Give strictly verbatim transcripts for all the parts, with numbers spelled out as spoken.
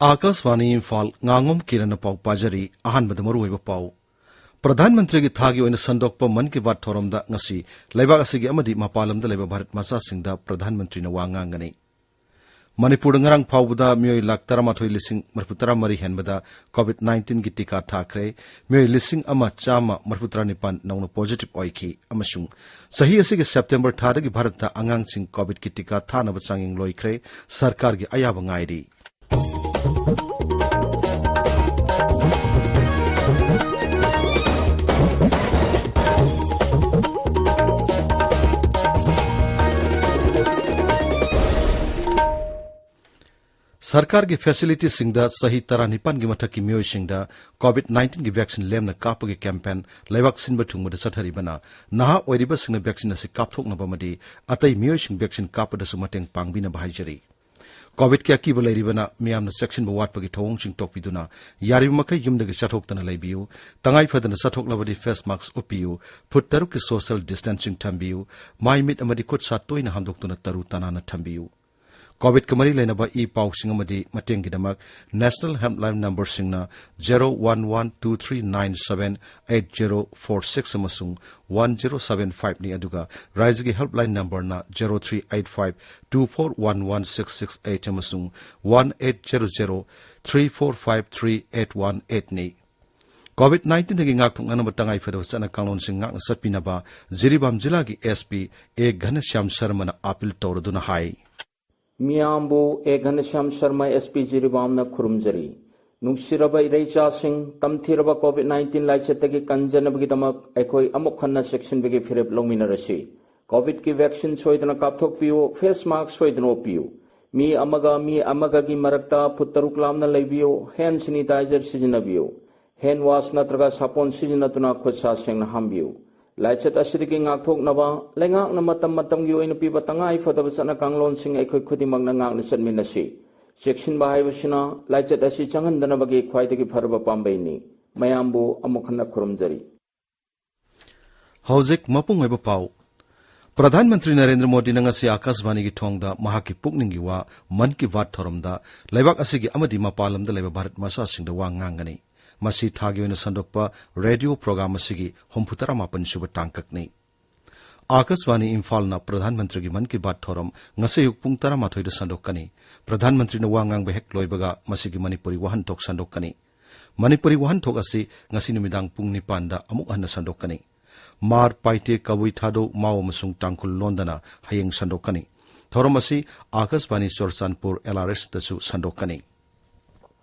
ꯑꯥꯀꯥꯁꯕꯥꯅꯤ ꯏꯝꯐꯥꯜ, ꯉꯥꯉꯣꯝ ꯀꯤꯔꯟꯅ ꯄꯥꯎ ꯄꯥꯖꯔꯤ꯫ ꯑꯍꯥꯟꯕꯗ ꯃꯔꯨꯑꯣꯏꯕ ꯄꯥꯎ꯫ ꯄ꯭ꯔꯙꯥꯟ ꯃꯟꯇ꯭ꯔꯤꯒꯤ ꯊꯥꯒꯤ ꯑꯣꯏꯅ ꯁꯟꯗꯣꯛꯄ ꯃꯟ ꯀꯤ ꯕꯥꯠ ꯊꯧꯔꯝꯗ ꯉꯁꯤ ꯂꯩꯕꯥꯛ ꯑꯁꯤꯒꯤ ꯑꯃꯗꯤ ꯃꯄꯥꯟ ꯂꯝꯗ ꯂꯩꯕ ꯚꯥꯔꯠ ꯃꯆꯥꯁꯤꯡꯗ ꯄ꯭ꯔꯙꯥꯟ ꯃꯟꯇ꯭ꯔꯤꯅ ꯋꯥ ꯉꯥꯡꯒꯅꯤ꯫ ꯃꯅꯤꯄꯨꯔꯗ ꯉꯔꯥꯡ ꯐꯥꯎꯕꯗ ꯃꯤꯑꯣꯏ ꯂꯥꯈ ꯇꯔꯥꯃꯥꯊꯣꯏ ꯂꯤꯁꯤꯡ ꯃꯔꯤꯐꯨ ꯇꯔꯥ ꯃꯔꯤ ꯍꯦꯟꯕꯗ ꯀꯣꯚꯤꯗ ꯅꯥꯏꯟꯇꯤꯟꯒꯤ ꯇꯤꯀꯥ ꯊꯥꯈ꯭ꯔꯦ꯫ ꯃꯤꯑꯣꯏ ꯂꯤꯁꯤꯡ ꯑꯃ ꯆꯥꯝꯃ ꯃꯔꯤꯐꯨ ꯇꯔꯥ ꯅꯤꯄꯥꯟ ꯅꯧꯅ ꯄꯣꯖꯤꯇꯤꯚ ꯑꯣꯏꯈꯤ꯫ ꯑꯃꯁꯨꯡ ꯆꯍꯤ ꯑꯁꯤꯒꯤ ꯁꯦꯞꯇꯦꯝꯕꯔ ꯊꯥꯗꯒꯤ ꯚꯥꯔꯠꯇ ꯑꯉꯥꯡꯁꯤꯡ ꯀꯣꯚꯤꯗꯀꯤ ꯇꯤꯀꯥ ꯊꯥꯅꯕ ꯆꯥꯡꯌꯦꯡ ꯂꯣꯏꯈ꯭ꯔꯦ꯫ ꯁꯔꯀꯥꯔꯒꯤ ꯑꯌꯥꯕ ꯉꯥꯏꯔꯤ꯫ ꯁꯔꯀꯥꯔꯒꯤ ꯐꯦꯁꯤꯂꯤꯇꯤꯁꯤꯡꯗ ꯆꯍꯤ ꯇꯔꯥꯅꯤꯄꯥꯟꯒꯤ ꯃꯊꯛꯀꯤ ꯃꯤꯑꯣꯏꯁꯤꯡꯗ ꯀꯣꯚꯤꯗ ꯅꯥꯏꯟꯇꯤꯟꯒꯤ ꯚꯦꯛꯁꯤꯟ ꯂꯦꯝꯅ ꯀꯥꯞꯄꯒꯤ ꯀꯦꯝꯄꯦꯟ ꯂꯩꯕꯥꯛ ꯁꯤꯟꯕ ꯊꯨꯡꯕꯗ ꯆꯠꯊꯔꯤꯕꯅ ꯅꯍꯥ ꯑꯣꯏꯔꯤꯕꯁꯤꯡꯅ ꯚꯦꯛꯁꯤꯟ ꯑꯁꯤ ꯀꯥꯞꯊꯣꯛꯅꯕ ꯑꯃꯗꯤ ꯑꯇꯩ ꯃꯤꯑꯣꯏꯁꯤꯡ ꯚꯦꯛꯁꯤꯟ ꯀꯥꯞꯄꯗꯁꯨ ꯃꯇꯦꯡ ꯄꯥꯡꯕꯤꯅꯕ ꯍꯥꯏꯖꯔꯤ꯫ ꯀꯣꯚꯤꯗꯀꯤ ꯑꯀꯤꯕ ꯂꯩꯔꯤꯕꯅ ꯃꯤꯌꯥꯝꯅ ꯆꯦꯛꯁꯤꯟꯕ ꯋꯥꯠꯄꯒꯤ ꯊꯧꯑꯣꯡꯁꯤꯡ ꯇꯣꯛꯄꯤꯗꯨꯅ ꯌꯥꯔꯤꯕ ꯃꯈꯩ ꯌꯨꯝꯗꯒꯤ ꯆꯠꯊꯣꯛꯇꯅ ꯂꯩꯕꯤꯌꯨ꯫ ꯇꯉꯥꯏ ꯐꯗꯅ ꯆꯠꯊꯣꯛꯂꯕꯗꯤ ꯐꯦꯁ ꯃꯥꯛꯁ ꯎꯞꯄꯤꯌꯨ꯫ ꯐꯨꯠ ꯇꯔꯨꯛꯀꯤ ꯁꯣꯁꯤꯌꯦꯜ ꯗꯤꯁꯇꯦꯟꯁꯤꯡ ꯊꯝꯕꯤꯌꯨ꯫ ꯃꯥꯏ ꯃꯤꯠ ꯑꯃꯗꯤ ꯈꯨꯠ ꯁꯥ ꯇꯣꯏꯅ ꯍꯥꯝꯗꯣꯛꯇꯨꯅ ꯇꯔꯨ ꯇꯅꯥꯟꯅ ꯊꯝꯕꯤꯌꯨ꯫ ꯀꯣꯚꯤꯗꯀ ꯃꯔꯤ ꯂꯩꯅꯕ ꯏ ꯄꯥꯎꯁꯤꯡ ꯑꯃꯗꯤ ꯃꯇꯦꯡꯒꯤꯗꯃꯛ ꯅꯦꯁꯅꯦꯜ ꯍꯦꯜꯞꯂꯥꯏꯟ ꯅꯝꯕꯔꯁꯤꯡꯅ zero one one two three nine seven eight zero four six ꯑꯃꯁꯨꯡ ꯋꯥꯟ ꯖꯦꯔꯣ ꯁꯚꯦꯟ ꯐꯥꯏꯚꯅꯤ, ꯑꯗꯨꯒ ꯔꯥꯏꯖ꯭ꯌꯒꯤ ꯍꯦꯜꯞꯂꯥꯏꯟ ꯅꯝꯕꯔꯅ zero three eight five two four one one six six eight ꯑꯃꯁꯨꯡ one eight zero zero three four five three eight one ꯑꯩꯠꯅꯤ꯫ Covid ꯅꯥꯏꯟꯇꯤꯟꯗꯒꯤ ꯉꯥꯛꯊꯣꯛꯅꯅꯕ ꯇꯉꯥꯏ ꯐꯗꯕ ꯆꯠꯅ ꯀꯥꯡꯂꯣꯟꯁꯤꯡ ꯉꯥꯛꯅ ꯆꯠꯄꯤꯅꯕ ꯖꯤꯔꯤꯕꯥꯝ ꯖꯤꯂꯥꯒꯤ ꯑꯦꯁ ꯄꯤ ꯑꯦ ꯘꯅꯁ꯭ꯌꯥꯝ ꯁꯔꯃꯅ ꯑꯥꯄꯤꯜ ꯇꯧꯔꯗꯨꯅ ꯍꯥꯏ꯫ ꯃꯤꯌꯥꯝꯕꯨ A Ghanshyam Sharma, S P ꯖꯤꯔꯤꯕꯥꯝꯅ ꯈꯨꯔꯨꯝꯖꯔꯤ꯫ ꯅꯨꯡꯁꯤꯔꯕ ꯏꯔꯩꯆꯥꯁꯤꯡ, ꯇꯝꯊꯤꯔꯕ ꯀꯣꯚꯤꯗ ꯅꯥꯏꯟꯇꯤꯟ ꯂꯥꯏꯆꯠꯇꯒꯤ ꯀꯟꯖꯅꯕꯒꯤꯗꯃꯛ ꯑꯩꯈꯣꯏ ꯑꯃꯨꯛ ꯍꯟꯅ ꯆꯦꯛꯁꯤꯟꯕꯒꯤ ꯐꯤꯔꯦꯞ ꯂꯧꯃꯤꯟꯅꯔꯁꯤ꯫ ꯀꯣꯚꯤꯗꯀꯤ ꯚꯦꯛꯁꯤꯟ ꯁꯣꯏꯗꯅ ꯀꯥꯞꯊꯣꯛꯄꯤꯌꯨ, ꯐꯦꯁ ꯃꯥꯛꯁ ꯁꯣꯏꯗꯅ ꯎꯞꯄꯤꯌꯨ꯫ ꯃꯤ ꯑꯃꯒ ꯃꯤ ꯑꯃꯒꯒꯤ ꯃꯔꯛꯇ ꯐꯨꯠ ꯇꯔꯨꯛ ꯂꯥꯞꯅ ꯂꯩꯕꯤꯌꯨ, ꯍꯦꯟ ꯁꯦꯅꯤꯇꯥꯏꯖꯔ ꯁꯤꯖꯤꯟꯅꯕꯤꯌꯨ꯫ ꯍꯦꯟ ꯋꯥꯁ ꯅꯠꯇ꯭ꯔꯒ ꯁꯥꯄꯣꯟ ꯁꯤꯖꯤꯟꯅꯗꯨꯅ ꯈꯨꯠ ꯁꯥ ꯁꯦꯡꯅ ꯍꯥꯝꯕꯤꯌꯨ꯫ ꯂꯥꯏꯆꯠ ꯑꯁꯤꯗꯒꯤ ꯉꯥꯛꯊꯣꯛꯅꯕ ꯂꯩꯉꯥꯛꯅ ꯃꯇꯝ ꯃꯇꯝꯒꯤ ꯑꯣꯏꯅ ꯄꯤꯕ ꯇꯉꯥꯏ ꯐꯗꯕ ꯆꯠꯅ ꯀꯥꯡꯂꯣꯟꯁꯤꯡ ꯑꯩꯈꯣꯏ ꯈꯨꯗꯤꯡꯃꯛꯅ ꯉꯥꯛꯅ ꯆꯠꯃꯤꯟꯅꯁꯤ꯫ ꯆꯦꯛꯁꯤꯟꯕ ꯍꯥꯏꯕꯁꯤꯅ ꯂꯥꯏꯆꯠ ꯑꯁꯤ ꯆꯪꯍꯟꯗꯅꯕꯒꯤ ꯈ꯭ꯋꯥꯏꯗꯒꯤ ꯐꯔꯕ ꯄꯥꯝꯕꯩꯅꯤ꯫ ꯃꯌꯥꯝꯕꯨ ꯑꯃꯨꯛ ꯍꯟꯅ ꯈꯨꯔꯨꯝꯖꯔꯤ꯫ ꯍꯧꯖꯤꯛ ꯃꯄꯨꯡ ꯑꯣꯏꯕ ꯄꯥꯎ꯫ ꯄ꯭ꯔꯙꯥꯟ ꯃꯟꯇ꯭ꯔꯤ ꯅꯔꯦꯟꯗ꯭ꯔ ꯃꯣꯗꯤꯅ ꯉꯁꯤ ꯑꯀꯥꯁꯕꯥꯅꯤꯒꯤ ꯊꯣꯡꯗ ꯃꯍꯥꯛꯀꯤ ꯄꯨꯛꯅꯤꯡꯒꯤ ꯋꯥ ꯃꯟ ꯀꯤ ꯕꯥꯠ ꯊꯧꯔꯝꯗ ꯂꯩꯕꯥꯛ ꯑꯁꯤꯒꯤ ꯑꯃꯗꯤ ꯃꯄꯥꯟ ꯂꯝꯗ ꯂꯩꯕ ꯚꯥꯔꯠ ꯃꯆꯥꯁꯤꯡꯗ ꯋꯥ ꯉꯥꯡꯒꯅꯤ꯫ ꯃꯁꯤ ꯊꯥꯒꯤ ꯑꯣꯏꯅ ꯁꯟꯗꯣꯛꯄ ꯔꯦꯗꯤꯑꯣ ꯄ꯭ꯔꯣꯒ꯭ꯔꯥꯝ ꯑꯁꯤꯒꯤ ꯍꯨꯝꯐꯨ ꯇꯔꯥ ꯃꯥꯄꯟ ꯁꯨꯕ ꯇꯥꯡꯀꯛꯅꯤ꯫ ꯑꯀꯥꯁꯕꯥꯅꯤ ꯏꯝꯐꯥꯜꯅ ꯄ꯭ꯔꯙꯥꯟ ꯃꯟꯇ꯭ꯔꯤꯒꯤ ꯃꯟ ꯀꯤ ꯕꯥꯠ ꯊꯧꯔꯝ ꯉꯁꯤ ꯑꯌꯨꯛ ꯄꯨꯡ ꯇꯔꯥꯃꯥꯊꯣꯏꯗ ꯁꯟꯗꯣꯛꯀꯅꯤ꯫ ꯄ꯭ꯔꯙꯥꯟ ꯃꯟꯇ꯭ꯔꯤꯅ ꯋꯥ ꯉꯥꯡꯕ ꯍꯦꯛ ꯂꯣꯏꯕꯒ ꯃꯁꯤꯒꯤ ꯃꯅꯤꯄꯨꯔꯤ ꯋꯥꯍꯟꯊꯣꯛ ꯁꯟꯗꯣꯛꯀꯅꯤ꯫ ꯃꯅꯤꯄꯨꯔꯤ ꯋꯥꯍꯟꯊꯣꯛ ꯑꯁꯤ ꯉꯁꯤ ꯅꯨꯃꯤꯗꯥꯡ ꯄꯨꯡ ꯅꯤꯄꯥꯟꯗ ꯑꯃꯨꯛ ꯍꯟꯅ ꯁꯟꯗꯣꯛꯀꯅꯤ꯫ ꯃꯥꯔ, ꯄꯥꯏꯇꯦ, ꯀꯕꯨꯏ, ꯊꯥꯗꯧ, ꯃꯥꯎ ꯑꯃꯁꯨꯡ ꯇꯥꯡꯈꯨꯜ ꯂꯣꯟꯗꯅ ꯍꯌꯦꯡ ꯁꯟꯗꯣꯛꯀꯅꯤ꯫ ꯊꯧꯔꯝ ꯑꯁꯤ ꯑꯀꯥꯁꯕꯥꯅꯤ ꯆꯨꯔꯆꯥꯟꯄꯨꯔ ꯑꯦꯜ ꯑꯥꯔ ꯑꯦꯁꯇꯁꯨ ꯁꯟꯗꯣꯛꯀꯅꯤ꯫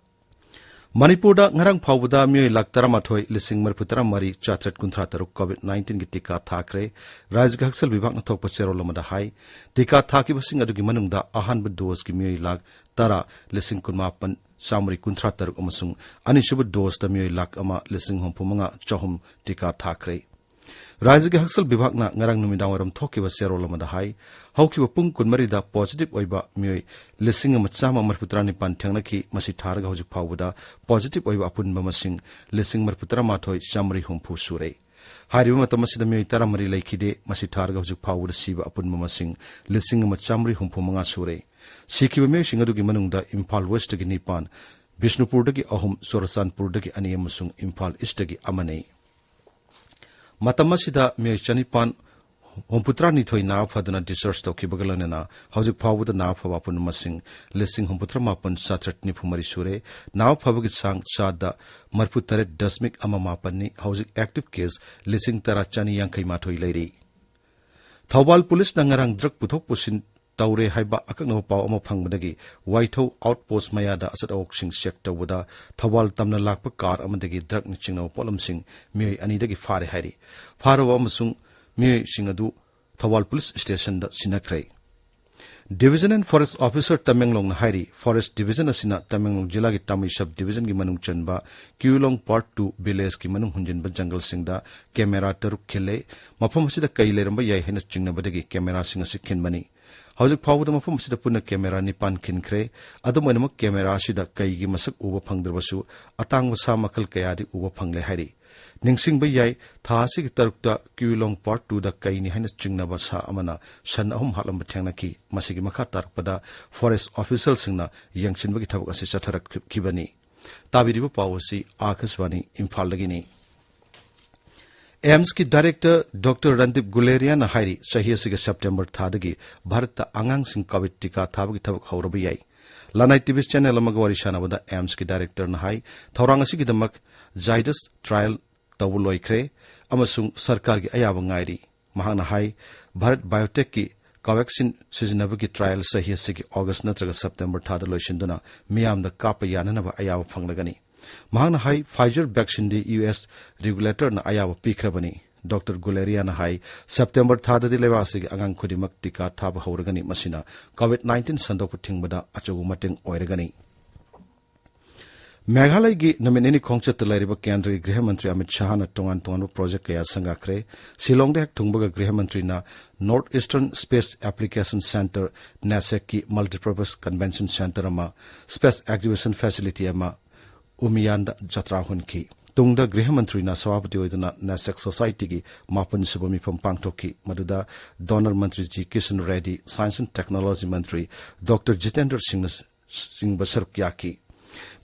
ꯃꯅꯤꯄꯨꯔꯗ ꯉꯔꯥꯡ ꯐꯥꯎꯕꯗ ꯃꯤꯑꯣꯏ ꯂꯥꯈ ꯇꯔꯥꯃꯥꯊꯣꯏ ꯂꯤꯁꯤꯡ ꯃꯔꯤꯐꯨ ꯇꯔꯥꯃꯔꯤ ꯆꯥꯇ꯭ꯔꯦꯠ ꯀꯨꯟꯊ꯭ꯔꯥ ꯇꯔꯨꯛ ꯀꯣꯚꯤꯗ ꯅꯥꯏꯟꯇꯤꯟꯒꯤ ꯇꯤꯀꯥ ꯊꯥꯈ꯭ꯔꯦ꯫ ꯔꯥꯖ꯭ꯌꯒꯤ ꯍꯛꯁꯦꯜ ꯕꯤꯚꯥꯒꯅ ꯊꯣꯛꯄ ꯆꯦꯔꯣꯜ ꯑꯃꯗ ꯍꯥꯏ, ꯇꯤꯀꯥ ꯊꯥꯈꯤꯕꯁꯤꯡ ꯑꯗꯨꯒꯤ ꯃꯅꯨꯡꯗ ꯑꯍꯥꯟꯕ ꯗꯣꯁꯀꯤ ꯃꯤꯑꯣꯏ ꯂꯥꯈ ꯇꯔꯥ ꯂꯤꯁꯤꯡ ꯀꯨꯟꯃꯥꯄꯟ ꯆꯥꯃꯔꯤ ꯀꯨꯟꯊ꯭ꯔꯥ ꯇꯔꯨꯛ ꯑꯃꯁꯨꯡ ꯑꯅꯤꯁꯨꯕ ꯗꯣꯁꯇ ꯃꯤꯑꯣꯏ ꯂꯥꯈ ꯑꯃ ꯂꯤꯁꯤꯡ ꯍꯨꯝꯐꯨ ꯃꯉꯥ ꯆꯍꯨꯝ ꯇꯤꯀꯥ ꯊꯥꯈ꯭ꯔꯦ꯫ ꯔꯥꯖ꯭ꯌꯒꯤ ꯍꯛꯁꯦꯜ ꯕꯤꯚꯥꯒꯅ ꯉꯔꯥꯡ ꯅꯨꯃꯤꯗꯥꯡꯋꯥꯏꯔꯝ ꯊꯣꯛꯈꯤꯕ ꯆꯦꯔꯣꯜ ꯑꯃꯗ ꯍꯥꯏ, ꯍꯧꯈꯤꯕ ꯄꯨꯡ ꯀꯨꯟꯃꯔꯤꯗ ꯄꯣꯖꯤꯇꯤꯚ ꯑꯣꯏꯕ ꯃꯤꯑꯣꯏ ꯂꯤꯁꯤꯡ ꯑꯃ ꯆꯥꯝꯃ ꯃꯔꯤꯐꯨ ꯇꯔꯥ ꯅꯤꯄꯥꯟ ꯊꯦꯡꯅꯈꯤ꯫ ꯃꯁꯤ ꯊꯥꯔꯒ ꯍꯧꯖꯤꯛ ꯐꯥꯎꯕꯗ ꯄꯣꯖꯤꯇꯤꯚ ꯑꯣꯏꯕ ꯑꯄꯨꯟꯕ ꯃꯁꯤꯡ ꯂꯤꯁꯤꯡ ꯃꯔꯤꯐꯨ ꯇꯔꯥꯃꯥꯊꯣꯏ ꯆꯥꯃꯔꯤ ꯍꯨꯝꯐꯨ ꯁꯨꯔꯦ꯫ ꯍꯥꯏꯔꯤꯕ ꯃꯇꯝ ꯑꯁꯤꯗ ꯃꯤꯑꯣꯏ ꯇꯔꯥꯃꯔꯤ ꯂꯩꯈꯤꯗꯦ꯫ ꯃꯁꯤ ꯊꯥꯔꯒ ꯍꯧꯖꯤꯛ ꯐꯥꯎꯕꯗ ꯁꯤꯕ ꯑꯄꯨꯟꯕ ꯃꯁꯤꯡ ꯂꯤꯁꯤꯡ ꯑꯃ ꯆꯥꯃꯔꯤ ꯍꯨꯝꯐꯨ ꯃꯉꯥ ꯁꯨꯔꯦ꯫ ꯁꯤꯈꯤꯕ ꯃꯤꯑꯣꯏꯁꯤꯡ ꯑꯗꯨꯒꯤ ꯃꯅꯨꯡꯗ ꯏꯝꯐꯥꯜ ꯋꯦꯁꯇꯒꯤ ꯅꯤꯄꯥꯟ, ꯕꯤꯁꯅꯨꯄꯨꯔꯗꯒꯤ ꯑꯍꯨꯝ, ꯆꯨꯔꯆꯥꯟꯄꯨꯔꯗꯒꯤ ꯑꯅꯤ ꯑꯃꯁꯨꯡ ꯏꯝꯐꯥꯜ ꯏꯁꯇꯒꯤ ꯑꯃꯅꯤ꯫ ꯃꯇꯝ ꯑꯁꯤꯗ ꯃꯤꯑꯣꯏ ꯆꯅꯤꯄꯥꯟ ꯍꯨꯝꯐꯨꯇꯔꯥꯅꯤꯊꯣꯏ ꯅꯥꯕ ꯐꯗꯨꯅ ꯗꯤꯁꯆꯥꯔꯖ ꯇꯧꯈꯤꯕꯒ ꯂꯣꯏꯅꯅ ꯍꯧꯖꯤꯛ ꯐꯥꯎꯕꯗ ꯅꯥꯕ ꯐꯕ ꯑꯄꯨꯟꯕ ꯃꯁꯤꯡ ꯂꯤꯁꯤꯡ ꯍꯨꯝꯐꯨꯇꯔꯥ ꯃꯥꯄꯟ ꯆꯥꯇ꯭ꯔꯦꯠ ꯅꯤꯐꯨ ꯃꯔꯤ ꯁꯨꯔꯦ꯫ ꯅꯥꯕ ꯐꯕꯒꯤ ꯆꯥꯡ ꯆꯥꯗ ꯃꯔꯤꯐꯨ ꯇꯔꯦꯠ ꯗꯁꯃꯤꯛ ꯑꯃ ꯃꯥꯄꯟꯅꯤ꯫ ꯍꯧꯖꯤꯛ ꯑꯦꯛꯇꯤꯚ ꯀꯦꯁ ꯂꯤꯁꯤꯡ ꯇꯔꯥ ꯆꯅꯤ ꯌꯥꯡꯈꯩ ꯃꯥꯊꯣꯏ ꯂꯩꯔꯤ꯫ ꯊꯧꯕꯥꯜ ꯄꯨꯂꯤꯁꯅ ꯉꯔꯥꯡ ꯗ꯭ꯔꯒ ꯄꯨꯊꯣꯛ ꯄꯨꯁꯤꯟ ꯇꯧꯔꯦ ꯍꯥꯏꯕ ꯑꯀꯛꯅꯕ ꯄꯥꯎ ꯑꯃ ꯐꯪꯕꯗꯒꯤ ꯋꯥꯏꯊꯧ ꯑꯥꯎꯠ ꯄꯣꯁ ꯃꯌꯥꯗ ꯑꯆꯠ ꯑꯋꯣꯛꯁꯤꯡ ꯆꯦꯛ ꯇꯧꯕꯗ ꯊꯧꯕꯥꯜ ꯇꯝꯅ ꯂꯥꯛꯄ ꯀꯥꯔ ꯑꯃꯗꯒꯤ ꯗ꯭ꯔꯒꯅ ꯆꯤꯡꯅꯕ ꯄꯣꯠꯂꯝꯁꯤꯡ ꯃꯤꯑꯣꯏ ꯑꯅꯤꯗꯒꯤ ꯐꯥꯔꯦ ꯍꯥꯏꯔꯤ꯫ ꯐꯥꯔꯕ ꯑꯃꯁꯨꯡ ꯃꯤꯑꯣꯏꯁꯤꯡ ꯑꯗꯨ ꯊꯧꯕꯥꯜ ꯄꯨꯂꯤꯁ ꯁ꯭ꯇꯦꯁꯟꯗ ꯁꯤꯟꯅꯈ꯭ꯔꯦ꯫ Division and Forest Officer ꯇꯃꯦꯡꯂꯣꯡꯅ ꯍꯥꯏꯔꯤ, ꯐꯣꯔꯦꯁ ꯗꯤꯚꯤꯖꯟ ꯑꯁꯤꯅ ꯇꯃꯦꯡꯂꯣꯡ ꯖꯤꯂꯥꯒꯤ ꯇꯥꯃꯨꯏ ꯁꯕ ꯗꯤꯚꯤꯖꯟꯒꯤ ꯃꯅꯨꯡ ꯆꯟꯕ ꯀ꯭ꯌꯨꯂꯣꯡ ꯄꯥꯔꯠ ꯇꯨ ꯚꯤꯂꯦꯖꯀꯤ ꯃꯅꯨꯡ ꯍꯨꯟꯖꯤꯟꯕ ꯖꯪꯒꯜꯁꯤꯡꯗ ꯀꯦꯃꯦꯔꯥ ꯇꯔꯨꯛ ꯈꯤꯜꯂꯦ꯫ ꯃꯐꯝ ꯑꯁꯤꯗ ꯀꯩ ꯂꯩꯔꯝꯕ ꯌꯥꯏ ꯍꯥꯏꯅ ꯆꯤꯡꯅꯕꯗꯒꯤ ꯀꯦꯃꯦꯔꯥꯁꯤꯡ ꯑꯁꯤ ꯈꯤꯟꯕꯅꯤ꯫ ꯍꯧꯖꯤꯛ ꯐꯥꯎꯕꯗ ꯃꯐꯝ ꯑꯁꯤꯗ ꯄꯨꯟꯅ ꯀꯦꯃꯦꯔꯥ ꯅꯤꯄꯥꯟ ꯈꯤꯟꯈ꯭ꯔꯦ꯫ ꯑꯗꯨꯝ ꯑꯣꯏꯅꯃꯛ, ꯀꯦꯃꯦꯔꯥ ꯑꯁꯤꯗ ꯀꯩꯒꯤ ꯃꯁꯛ ꯎꯕ ꯐꯪꯗ꯭ꯔꯕꯁꯨ, ꯑꯇꯥꯡꯕ ꯁꯥ ꯃꯈꯜ ꯀꯌꯥꯗꯤ ꯎꯕ ꯐꯪꯂꯦ ꯍꯥꯏꯔꯤ꯫ ꯅꯤꯡꯁꯤꯡꯕ ꯌꯥꯏ, ꯊꯥ ꯑꯁꯤꯒꯤ ꯇꯔꯨꯛꯇ ꯀ꯭ꯌꯨꯂꯣꯡ ꯄꯥꯔꯠ ꯇꯨꯗ ꯀꯩꯅꯤ ꯍꯥꯏꯅ ꯆꯤꯡꯅꯕ ꯁꯥ ꯑꯃꯅ ꯁꯟ ꯑꯍꯨꯝ ꯍꯥꯠꯂꯝꯕ ꯊꯦꯡꯅꯈꯤ꯫ ꯃꯁꯤꯒꯤ ꯃꯈꯥ ꯇꯥꯔꯛꯄꯗ ꯐꯣꯔꯦꯁ꯭ꯠ ꯑꯣꯐꯤꯁꯤꯌꯦꯜꯁꯤꯡꯅ ꯌꯦꯡꯁꯤꯟꯕꯒꯤ ꯊꯕꯛ ꯑꯁꯤ ꯆꯠꯊꯔꯛꯈꯤꯕꯅꯤ꯫ ꯇꯥꯕꯤꯔꯤꯕ ꯄꯥꯎ ꯑꯁꯤ ꯑꯥꯀꯥꯁꯕꯥꯅꯤ ꯏꯝꯐꯥꯜꯗꯒꯤꯅꯤ꯫ ꯑꯦꯝꯁꯀꯤ ꯗꯥꯏꯔꯦꯛꯇꯔ ꯗꯣꯛꯇꯔ ꯔꯟꯗꯤꯞ ꯒꯨꯂꯦꯔꯤꯌꯥꯅ ꯍꯥꯏꯔꯤ, ꯆꯍꯤ ꯑꯁꯤꯒꯤ ꯁꯦꯞꯇꯦꯝꯕꯔ ꯊꯥꯗꯒꯤ ꯚꯥꯔꯠꯇ ꯑꯉꯥꯡꯁꯤꯡ ꯀꯣꯚꯤꯗ ꯇꯤꯀꯥ ꯊꯥꯕꯒꯤ ꯊꯕꯛ ꯍꯧꯔꯕ ꯌꯥꯏ꯫ ꯂꯅꯥꯏ ꯇꯤꯚꯤ ꯆꯦꯅꯦꯜ ꯑꯃꯒ ꯋꯥꯔꯤ ꯁꯥꯟꯅꯕꯗ ꯑꯦꯝꯁꯀꯤ ꯗꯥꯏꯔꯦꯛꯇꯔꯅ ꯍꯥꯏ, ꯊꯧꯔꯥꯡ ꯑꯁꯤꯒꯤꯗꯃꯛ ꯖꯥꯏꯗꯁ ꯇ꯭ꯔꯥꯌꯦꯜ ꯇꯧꯕ ꯂꯣꯏꯈ꯭ꯔꯦ ꯑꯃꯁꯨꯡ ꯁꯔꯀꯥꯔꯒꯤ ꯑꯌꯥꯕ ꯉꯥꯏꯔꯤ꯫ ꯃꯍꯥꯛꯅ ꯍꯥꯏ, ꯚꯥꯔꯠ ꯕꯥꯏꯑꯣꯇꯦꯛꯀꯤ ꯀꯣꯚꯦꯛꯁꯤꯟ ꯁꯤꯖꯤꯟꯅꯕꯒꯤ ꯇ꯭ꯔꯥꯌꯦꯜ ꯆꯍꯤ ꯑꯁꯤꯒꯤ ꯑꯣꯒꯁ꯭ꯠ ꯅꯠꯇ꯭ꯔꯒ ꯁꯦꯞꯇꯦꯝꯕꯔ ꯊꯥꯗ ꯂꯣꯏꯁꯤꯟꯗꯨꯅ ꯃꯤꯌꯥꯝꯗ ꯀꯥꯞꯄ ꯌꯥꯅꯅꯕ ꯑꯌꯥꯕ ꯐꯪꯂꯒꯅꯤ꯫ ꯃꯍꯥꯛꯅ ꯍꯥꯏ, ꯐꯥꯏꯖꯔ ꯚꯦꯛꯁꯤꯟꯗꯤ ꯌꯨ ꯑꯦꯁ ꯔꯤꯒꯨꯂꯦꯇꯔꯅ ꯑꯌꯥꯕ ꯄꯤꯈ꯭ꯔꯕꯅꯤ꯫ ꯗꯣꯛꯇꯔ ꯒꯨꯂꯦꯔꯤꯌꯥꯅ ꯍꯥꯏ, ꯁꯦꯞꯇꯦꯝꯕꯔ ꯊꯥꯗꯗꯤ ꯂꯩꯕꯥꯛ ꯑꯁꯤꯒꯤ ꯑꯉꯥꯡ ꯈꯨꯗꯤꯡꯃꯛ ꯇꯤꯀꯥ ꯊꯥꯕ ꯍꯧꯔꯒꯅꯤ, ꯃꯁꯤꯅ ꯀꯣꯚꯤꯗ ꯅꯥꯏꯟꯇꯤꯟ ꯁꯟꯗꯣꯛꯄ ꯊꯤꯡꯕꯗ ꯑꯆꯧꯕ ꯃꯇꯦꯡ ꯑꯣꯏꯔꯒꯅꯤ꯫ ꯃꯦꯘꯥꯂꯌꯒꯤ ꯅꯨꯃꯤꯠ ꯅꯤꯅꯤ ꯈꯣꯡꯆꯠꯇ ꯂꯩꯔꯤꯕ ꯀꯦꯟꯗ꯭ꯔꯒꯤ ꯒ꯭ꯔꯤꯍ ꯃꯟꯇ꯭ꯔꯤ ꯑꯃꯤꯠ ꯁꯥꯍꯅ ꯇꯣꯉꯥꯟ ꯇꯣꯉꯥꯟꯕ ꯄ꯭ꯔꯣꯖꯦꯛ ꯀꯌꯥ ꯁꯪꯒꯥꯈ꯭ꯔꯦ꯫ ꯁꯤꯂꯣꯡꯗ ꯍꯦꯛ ꯊꯨꯡꯕꯒ ꯒ꯭ꯔꯤꯍ ꯃꯟꯇ꯭ꯔꯤꯅ north eastern space application centre, ꯅꯦꯁꯦꯛꯀꯤ ꯃꯜꯇꯤꯄꯔꯄꯁ ꯀꯟꯚꯦꯟꯁꯟ ꯁꯦꯟꯇꯔ ꯑꯃ, ꯁ꯭ꯄꯦꯁ ꯑꯦꯛꯖꯤꯕꯤꯁꯟ ꯐꯦꯁꯤꯂꯤꯇꯤ ꯑꯃ, ꯎꯃꯤꯌꯥꯟꯗ ꯖꯇ꯭ꯔꯥ ꯍꯨꯟꯈꯤ꯫ ꯇꯨꯡꯗ ꯒ꯭ꯔꯤꯍ ꯃꯟꯇ꯭ꯔꯤꯅ ꯁꯚꯥꯄꯇꯤ ꯑꯣꯏꯗꯨꯅ ꯅꯦꯁꯦꯛ ꯁꯣꯁꯥꯏꯇꯤꯒꯤ ꯃꯥꯄꯟ ꯁꯨꯕ ꯃꯤꯐꯝ ꯄꯥꯡꯊꯣꯛꯈꯤ, ꯃꯗꯨꯗ ꯗꯣꯅꯔ ꯃꯟꯇ꯭ꯔꯤ ji Kishan Reddy, science and technology ꯃꯟꯇ꯭ꯔꯤ ꯗꯣꯛꯇꯔ ꯖꯤꯇꯦꯟꯗ꯭ꯔ ꯁꯤꯡꯅ ꯆꯤꯡꯕ ꯁꯔꯨꯛ ꯌꯥꯈꯤ꯫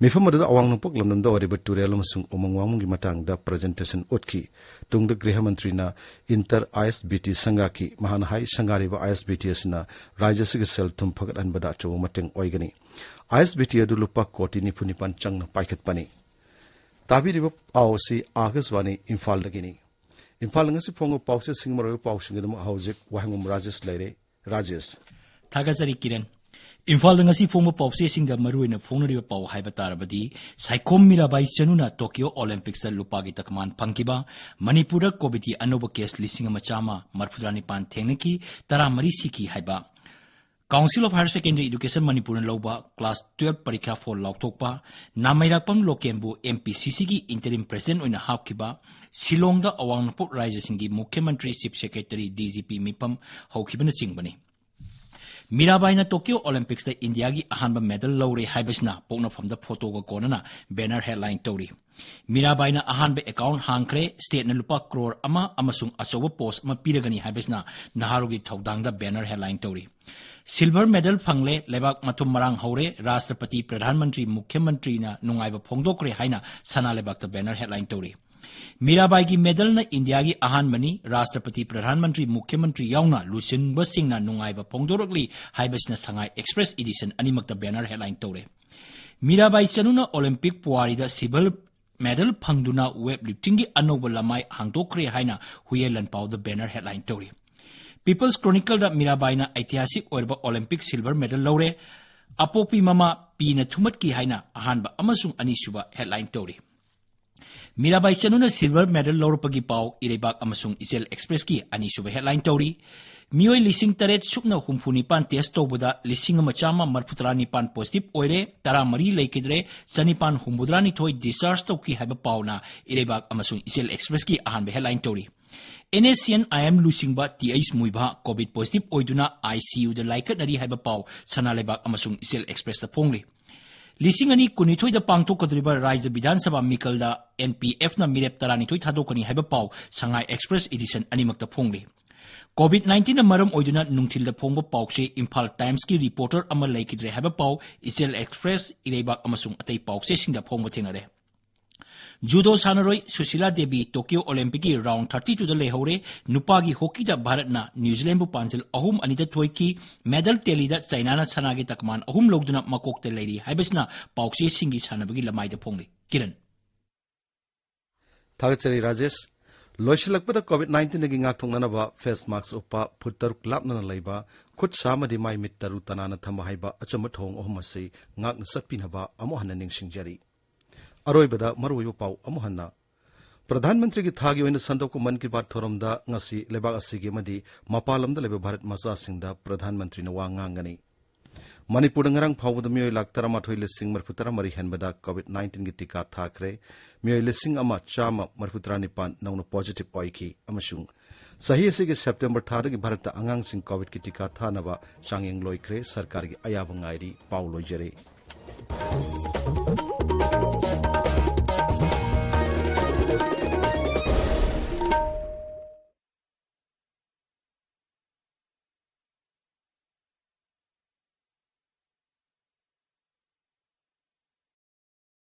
ꯃꯤꯐꯝ ꯑꯗꯨꯗ ꯑꯋꯥꯡ ꯅꯣꯡꯄꯣꯛ ꯂꯝꯗꯝꯗ ꯑꯣꯏꯔꯤꯕ ꯇꯨꯔꯦꯜ ꯑꯃꯁꯨꯡ ꯎꯃꯪ ꯋꯥꯃꯪꯒꯤ ꯃꯇꯥꯡꯗ ꯄ꯭ꯔꯖꯦꯟꯇꯦꯁꯟ ꯎꯠꯈꯤ꯫ ꯇꯨꯡꯗ ꯒ꯭ꯔꯤꯍ ꯃꯟꯇ꯭ꯔꯤꯅ ꯏꯟꯇꯔ ꯑꯥꯏ ꯑꯦꯁ ꯕꯤ ꯇꯤ ꯁꯪꯒꯥꯈꯤ꯫ ꯃꯍꯥꯛꯅ ꯍꯥꯏ, ꯁꯪꯒꯥꯔꯤꯕ ꯑꯥꯏ ꯑꯦꯁ ꯕꯤ ꯇꯤ ꯑꯁꯤꯅ ꯔꯥꯖ꯭ꯌ ꯑꯁꯤꯒꯤ ꯁꯦꯜ ꯊꯨꯝ ꯐꯒꯠꯍꯟꯕꯗ ꯑꯆꯧꯕ ꯃꯇꯦꯡ ꯑꯣꯏꯒꯅꯤ꯫ ꯑꯥꯏ ꯑꯦꯁ ꯕꯤ ꯇꯤ ꯑꯗꯨ ꯂꯨꯄꯥ ꯀꯣꯇꯤ ꯅꯤꯐꯨ ꯅꯤꯄꯥꯟ ꯆꯪꯅ ꯄꯥꯏꯈꯠꯄꯅꯤ꯫ ꯇꯥꯕꯤꯔꯤꯕ ꯄꯥꯎ ꯑꯁꯤ ꯑꯥꯀꯥꯁꯕꯥꯅꯤ ꯏꯝꯐꯥꯜꯗꯒꯤꯅꯤ꯫ ꯏꯝꯐꯥꯜꯗ ꯉꯁꯤ ꯐꯣꯡꯕ ꯄꯥꯎꯆꯦꯁꯤꯡ, ꯃꯔꯨꯑꯣꯏꯕ ꯄꯥꯎꯁꯤꯡꯒꯤꯗꯃꯛ ꯍꯧꯖꯤꯛ ꯋꯥꯍꯦꯡꯕꯝ ꯔꯥꯖꯦꯁ ꯂꯩꯔꯦ꯫ ꯔꯥꯖꯦꯁ꯫ ꯊꯥꯒꯠꯆꯔꯤ, ꯀꯤꯔꯟ꯫ ꯏꯝꯐꯥꯜꯗ ꯉꯁꯤ ꯐꯣꯡꯕ ꯄꯥꯎꯆꯦꯁꯤꯡꯗ ꯃꯔꯨꯑꯣꯏꯅ ꯐꯣꯡꯅꯔꯤꯕ ꯄꯥꯎ ꯍꯥꯏꯕ ꯇꯥꯔꯕꯗꯤ, ꯁꯥꯏꯈꯣꯝ ꯃꯤꯔꯥꯕꯥꯏ ꯆꯅꯨꯅ ꯇꯣꯀꯤꯌꯣ ꯑꯣꯂꯦꯝꯄꯤꯛꯁꯇ ꯂꯨꯄꯥꯒꯤ ꯇꯀꯃꯥꯟ ꯐꯪꯈꯤꯕ, ꯃꯅꯤꯄꯨꯔꯗ ꯀꯣꯚꯤꯗꯀꯤ ꯑꯅꯧꯕ ꯀꯦꯁ ꯂꯤꯁꯤꯡ ꯑꯃ ꯆꯥꯝꯃ ꯃꯔꯤꯐꯨꯇꯔꯥ ꯅꯤꯄꯥꯟ ꯊꯦꯡꯅꯈꯤ, ꯇꯔꯥꯃꯔꯤ ꯁꯤꯈꯤ ꯍꯥꯏꯕ, Council of Higher Secondary Education ꯃꯅꯤꯄꯨꯔꯅ ꯂꯧꯕ class twelve ꯄꯔꯤꯈꯥ ꯐꯣꯜ ꯂꯥꯎꯊꯣꯛꯄ, ꯅꯥꯃꯩꯔꯥꯛꯄꯝ ꯂꯣꯀꯦꯟꯕꯨ ꯑꯦꯝ ꯄꯤ ꯁꯤ ꯁꯤꯒꯤ interim president ꯑꯣꯏꯅ ꯍꯥꯞꯈꯤꯕ, ꯁꯤꯂꯣꯡꯗ ꯑꯋꯥꯡ ꯅꯣꯡꯄꯣꯛ ꯔꯥꯖ꯭ꯌꯁꯤꯡꯒꯤ ꯃꯨꯈ꯭ꯌ ꯃꯟꯇ꯭ꯔꯤ, chief secretary, D G P ꯃꯤꯐꯝ ꯍꯧꯈꯤꯕꯅꯆꯤꯡꯕꯅꯤ꯫ ꯃꯤꯔꯥꯕꯥꯏꯅ ꯇꯣꯀꯤꯌꯣ ꯑꯣꯂꯤꯝꯄꯤꯛꯁꯇ ꯏꯟꯗꯤꯌꯥꯒꯤ ꯑꯍꯥꯟꯕ ꯃꯦꯗꯜ ꯂꯧꯔꯦ ꯍꯥꯏꯕꯁꯤꯅ ꯄꯣꯛꯅꯐꯝꯗ ꯐꯣꯇꯣꯒ ꯀꯣꯟꯅꯅ ꯕꯦꯅꯔ ꯍꯦꯗꯂꯥꯏꯟ ꯇꯧꯔꯤ꯫ ꯃꯤꯔꯥꯕꯥꯏꯅ ꯑꯍꯥꯟꯕ ꯑꯦꯀꯥꯎꯟ ꯍꯥꯡꯈ꯭ꯔꯦ, ꯁ꯭ꯇꯦꯠꯅ ꯂꯨꯄꯥ ꯀ꯭ꯔꯣꯔ ꯑꯃ ꯑꯃꯁꯨꯡ ꯑꯆꯧꯕ ꯄꯣꯁ ꯑꯃ ꯄꯤꯔꯒꯅꯤ ꯍꯥꯏꯕꯁꯤꯅ ꯅꯍꯥꯔꯣꯜꯒꯤ ꯊꯧꯗꯥꯡꯗ ꯕꯦꯅꯔ ꯍꯦꯗꯂꯥꯏꯟ ꯇꯧꯔꯤ꯫ ꯁꯤꯜꯚꯔ ꯃꯦꯗꯜ ꯐꯪꯂꯦ, ꯂꯩꯕꯥꯛ ꯃꯊꯨꯝ ꯃꯔꯥꯡ ꯍꯧꯔꯦ, ꯔꯥꯁꯇ꯭ꯔꯄꯇꯤ, ꯄ꯭ꯔꯙꯥꯟ ꯃꯟꯇ꯭ꯔꯤ, ꯃꯨꯈ꯭ꯌ ꯃꯟꯇ꯭ꯔꯤꯅ ꯅꯨꯡꯉꯥꯏꯕ ꯐꯣꯡꯗꯣꯛꯈ꯭ꯔꯦ ꯍꯥꯏꯅ ꯁꯅꯥ ꯂꯩꯕꯥꯛꯇ ꯕꯦꯅꯔ ꯍꯦꯗꯂꯥꯏꯟ ꯇꯧꯔꯤ꯫ ꯃꯤꯔꯥꯕꯥꯏꯒꯤ ꯃꯦꯗꯜꯅ ꯏꯟꯗꯤꯌꯥꯒꯤ ꯑꯍꯥꯟꯕꯅꯤ, ꯔꯥꯁꯇ꯭ꯔꯄꯇꯤ, ꯄ꯭ꯔꯙꯥꯟ ꯃꯟꯇ꯭ꯔꯤ, ꯃꯨꯈ꯭ꯌ ꯃꯟꯇ꯭ꯔꯤ ꯌꯥꯎꯅ ꯂꯨꯆꯤꯡꯕꯁꯤꯡꯅ ꯅꯨꯡꯉꯥꯏꯕ ꯐꯣꯡꯗꯣꯔꯛꯂꯤ ꯍꯥꯏꯕꯁꯤꯅ ꯁꯉꯥꯏ ꯑꯦꯛꯁꯄ꯭ꯔꯦꯁ ꯏꯗꯤꯁꯟ ꯑꯅꯤꯃꯛꯇ ꯕꯦꯅꯔ ꯍꯦꯗꯂꯥꯏꯟ ꯇꯧꯔꯦ꯫ ꯃꯤꯔꯥꯕꯥꯏ ꯆꯅꯨꯅ ꯑꯣꯂꯤꯝꯄꯤꯛ ꯄꯨꯋꯥꯔꯤꯗ ꯁꯤꯜꯚꯔ ꯃꯦꯗꯜ ꯐꯪꯗꯨꯅ ꯋꯦꯠ ꯂꯤꯐꯇꯤꯡꯒꯤ ꯑꯅꯧꯕ ꯂꯃꯥꯏ ꯍꯥꯡꯗꯣꯛꯈ꯭ꯔꯦ ꯍꯥꯏꯅ ꯍꯨꯌꯦꯟ ꯂꯥꯟꯄꯥꯎꯗ ꯕꯦꯅꯔ ꯍꯦꯗꯂꯥꯏꯟ ꯇꯧꯔꯤ꯫ ꯄꯤꯄꯜꯁ ꯀ꯭ꯔꯣꯅꯤꯀꯜꯗ ꯃꯤꯔꯥꯕꯥꯏꯅ ꯑꯩꯇꯤꯍꯥꯁꯤꯛ ꯑꯣꯏꯔꯕ ꯑꯣꯂꯤꯝꯄꯤꯛ ꯁꯤꯜꯚꯔ ꯃꯦꯗꯜ ꯂꯧꯔꯦ, ꯑꯄꯣꯛꯄꯤ ꯃꯃꯥ ꯄꯤꯅ ꯊꯨꯝꯃꯠꯈꯤ ꯍꯥꯏꯅ ꯑꯍꯥꯟꯕ ꯑꯃꯁꯨꯡ ꯑꯅꯤꯁꯨꯕ ꯍꯦꯗꯂꯥꯏꯟ ꯇꯧꯔꯤ꯫ ꯃꯤꯔꯥꯕꯥꯏ ꯆꯅꯨꯅ ꯁꯤꯜꯚꯔ ꯃꯦꯗꯜ ꯂꯧꯔꯛꯄꯒꯤ ꯄꯥꯎ ꯏꯔꯩꯕꯥꯛ ꯑꯃꯁꯨꯡ ꯏꯆꯦꯜ ꯑꯦꯛꯁꯄ꯭ꯔꯦꯁꯀꯤ ꯑꯅꯤꯁꯨꯕ ꯍꯦꯗꯂꯥꯏꯟ ꯇꯧꯔꯤ꯫ ꯃꯤꯑꯣꯏ ꯂꯤꯁꯤꯡ ꯇꯔꯦꯠ ꯁꯨꯞꯅ ꯍꯨꯝꯐꯨ ꯅꯤꯄꯥꯟ ꯇꯦꯁ ꯇꯧꯕꯗ ꯂꯤꯁꯤꯡ ꯑꯃ ꯆꯥꯝꯃ ꯃꯔꯤꯐꯨ ꯇꯔꯥ ꯅꯤꯄꯥꯟ ꯄꯣꯖꯤꯇꯤꯚ ꯑꯣꯏꯔꯦ, ꯇꯔꯥꯃꯔꯤ ꯂꯩꯈꯤꯗ꯭ꯔꯦ, ꯆꯅꯤꯄꯥꯟ ꯍꯨꯝꯐꯨꯇꯔꯥ ꯅꯤꯊꯣꯏ ꯗꯤꯁꯆꯥꯔꯖ ꯇꯧꯈꯤ ꯍꯥꯏꯕ ꯄꯥꯎꯅ ꯏꯔꯩꯕꯥꯛ ꯑꯃꯁꯨꯡ ꯏꯆꯦꯜ ꯑꯦꯛꯁꯄ꯭ꯔꯦꯁꯀꯤ ꯑꯍꯥꯟꯕ ꯍꯦꯗꯂꯥꯏꯟ ꯇꯧꯔꯤ꯫ N S C N I M ꯂꯨꯆꯤꯡꯕ T H Muivah COVID positive ꯑꯣꯏꯗꯨꯅ ꯑꯥꯏ ꯁꯤ ꯌꯨꯗ ꯂꯥꯏꯀꯠꯅꯔꯤ ꯍꯥꯏꯕ ꯄꯥꯎ ꯁꯅꯥ ꯂꯩꯕꯥꯛ ꯑꯃꯁꯨꯡ ꯏꯆꯦꯜ ꯑꯦꯛꯁꯄ꯭ꯔꯦꯁꯇ ꯐꯣꯡꯂꯤ꯫ ꯂꯤꯁꯤꯡ ꯑꯅꯤ ꯀꯨꯟꯅꯤꯊꯣꯏꯗ ꯄꯥꯡꯊꯣꯛꯀꯗꯧꯔꯤꯕ ꯔꯥꯖ꯭ꯌ ꯕꯤꯙꯥꯟ ꯁꯚꯥ ꯃꯤꯈꯜꯗ ꯑꯦꯟ ꯄꯤ ꯑꯦꯐꯅ ꯃꯤꯔꯦꯞ ꯇꯔꯥꯅꯤꯊꯣꯏ ꯊꯥꯗꯣꯛꯀꯅꯤ ꯍꯥꯏꯕ ꯄꯥꯎ ꯁꯉꯥꯏ ꯑꯦꯛꯁꯄ꯭ꯔꯦꯁ ꯏꯗꯤꯁꯟ ꯑꯅꯤꯃꯛꯇ ꯐꯣꯡꯂꯤ꯫ ꯀꯣꯚꯤꯗ ꯅꯥꯏꯟꯇꯤꯟꯅ ꯃꯔꯝ ꯑꯣꯏꯗꯨꯅ ꯅꯨꯡꯊꯤꯜꯗ ꯐꯣꯡꯕ ꯄꯥꯎꯆꯦ ꯏꯝꯐꯥꯜ ꯇꯥꯏꯝꯁꯀꯤ ꯔꯤꯄꯣꯔꯇꯔ ꯑꯃ ꯂꯩꯈꯤꯗ꯭ꯔꯦ ꯍꯥꯏꯕ ꯄꯥꯎ ꯏꯆꯦꯜ ꯑꯦꯛꯁꯄ꯭ꯔꯦꯁ, ꯏꯔꯩꯕꯥꯛ ꯑꯃꯁꯨꯡ ꯑꯇꯩ ꯄꯥꯎꯆꯦꯁꯤꯡꯗ ꯐꯣꯡꯕ ꯊꯦꯡꯅꯔꯦ꯫ ꯖꯨꯗꯣ ꯁꯥꯟꯅꯔꯣꯏ Sushila Devi Tokyo ꯑꯣꯂꯤꯝꯄꯤꯛꯀꯤ round thirty ꯇꯨꯗ ꯂꯩꯍꯧꯔꯦ꯫ ꯅꯨꯄꯥꯒꯤ ꯍꯣꯀꯤꯗ ꯚꯥꯔꯠꯅ ꯅ꯭ꯌꯨꯖꯤꯂꯦꯟꯕꯨ ꯄꯥꯟꯖꯤꯜ ꯑꯍꯨꯝ ꯑꯅꯤꯗ ꯊꯣꯏꯈꯤ꯫ ꯃꯦꯗꯜ ꯇꯦꯂꯤꯗ ꯆꯥꯏꯅꯥꯅ ꯁꯅꯥꯒꯤ ꯇꯀꯃꯥꯟ ꯑꯍꯨꯝ ꯂꯧꯗꯨꯅ ꯃꯀꯣꯛꯇ ꯂꯩꯔꯤ ꯍꯥꯏꯕꯁꯤꯅ ꯄꯥꯎꯆꯦꯁꯤꯡꯒꯤ ꯁꯥꯟꯅꯕꯒꯤ ꯂꯃꯥꯏꯗ ꯐꯣꯡꯂꯤ꯫ ꯀꯤꯔꯟ꯫ ꯊꯥꯒꯠꯆꯔꯤ ꯔꯥꯖꯦꯁ꯫ ꯂꯣꯏꯁꯤꯜꯂꯛꯄꯗ ꯀꯣꯚꯤꯗ ꯅꯥꯏꯟꯇꯤꯟꯗꯒꯤ ꯉꯥꯛꯊꯣꯛꯅꯅꯕ ꯐꯦꯁ ꯃꯥꯛꯁ ꯎꯞꯄ, ꯐꯨꯠ ꯇꯔꯨꯛ ꯂꯥꯞꯅꯅ ꯂꯩꯕ, ꯈꯨꯠ ꯁꯥ ꯑꯃꯗꯤ ꯃꯥꯏ ꯃꯤꯠ ꯇꯔꯨ ꯇꯅꯥꯟꯅ ꯊꯝꯕ ꯍꯥꯏꯕ ꯑꯆꯨꯝꯕ ꯊꯧꯑꯣꯡ ꯑꯍꯨꯝ ꯑꯁꯤ ꯉꯥꯛꯅ ꯆꯠꯄꯤꯅꯕ ꯑꯃꯨꯛ ꯍꯟꯅ ꯅꯤꯡꯁꯤꯡꯖꯔꯤ꯫ ꯑꯔꯣꯏꯕꯗ ꯃꯔꯨꯑꯣꯏꯕ ꯄꯥꯎ ꯑꯃꯨꯛ ꯍꯟꯅ꯫ ꯄ꯭ꯔꯙꯥꯟ ꯃꯟꯇ꯭ꯔꯤꯒꯤ ꯊꯥꯒꯤ ꯑꯣꯏꯅ ꯁꯟꯗꯣꯛꯄ ꯃꯟ ꯀꯤ ꯕꯥꯠ ꯊꯧꯔꯝꯗ ꯉꯁꯤ ꯂꯩꯕꯥꯛ ꯑꯁꯤꯒꯤ ꯑꯃꯗꯤ ꯃꯄꯥꯟ ꯂꯝꯗ ꯂꯩꯕ ꯚꯥꯔꯠ ꯃꯆꯥꯁꯤꯡꯗ ꯄ꯭ꯔꯙꯥꯟ ꯃꯟꯇ꯭ꯔꯤꯅ ꯋꯥ ꯉꯥꯡꯒꯅꯤ꯫ ꯃꯅꯤꯄꯨꯔꯗ ꯉꯔꯥꯡ ꯐꯥꯎꯕꯗ ꯃꯤꯑꯣꯏ ꯂꯥꯈ ꯇꯔꯥꯃꯥꯊꯣꯏ ꯂꯤꯁꯤꯡ ꯃꯔꯤꯐꯨ ꯇꯔꯥꯃꯔꯤ ꯍꯦꯟꯕꯗ ꯀꯣꯚꯤꯗ ꯅꯥꯏꯟꯇꯤꯟꯒꯤ ꯇꯤꯀꯥ ꯊꯥꯈ꯭ꯔꯦ꯫ ꯃꯤꯑꯣꯏ ꯂꯤꯁꯤꯡ ꯑꯃ ꯆꯥꯝꯃ ꯃꯔꯤꯐꯨ ꯇꯔꯥ ꯅꯤꯄꯥꯟ ꯅꯧꯅ ꯄꯣꯖꯤꯇꯤꯚ ꯑꯣꯏꯈꯤ ꯑꯃꯁꯨꯡ ꯆꯍꯤ ꯑꯁꯤꯒꯤ ꯁꯦꯞꯇꯦꯝꯕꯔ ꯊꯥꯗꯒꯤ ꯚꯥꯔꯠꯇ ꯑꯉꯥꯡꯁꯤꯡ ꯀꯣꯚꯤꯗꯀꯤ ꯇꯤꯀꯥ ꯊꯥꯅꯕ ꯆꯥꯡꯌꯦꯡ ꯂꯣꯏꯈ꯭ꯔꯦ꯫ ꯁꯔꯀꯥꯔꯒꯤ ꯑꯌꯥꯕ ꯉꯥꯏꯔꯤ꯫ ꯄꯥꯎ ꯂꯣꯏꯖꯔꯦ꯫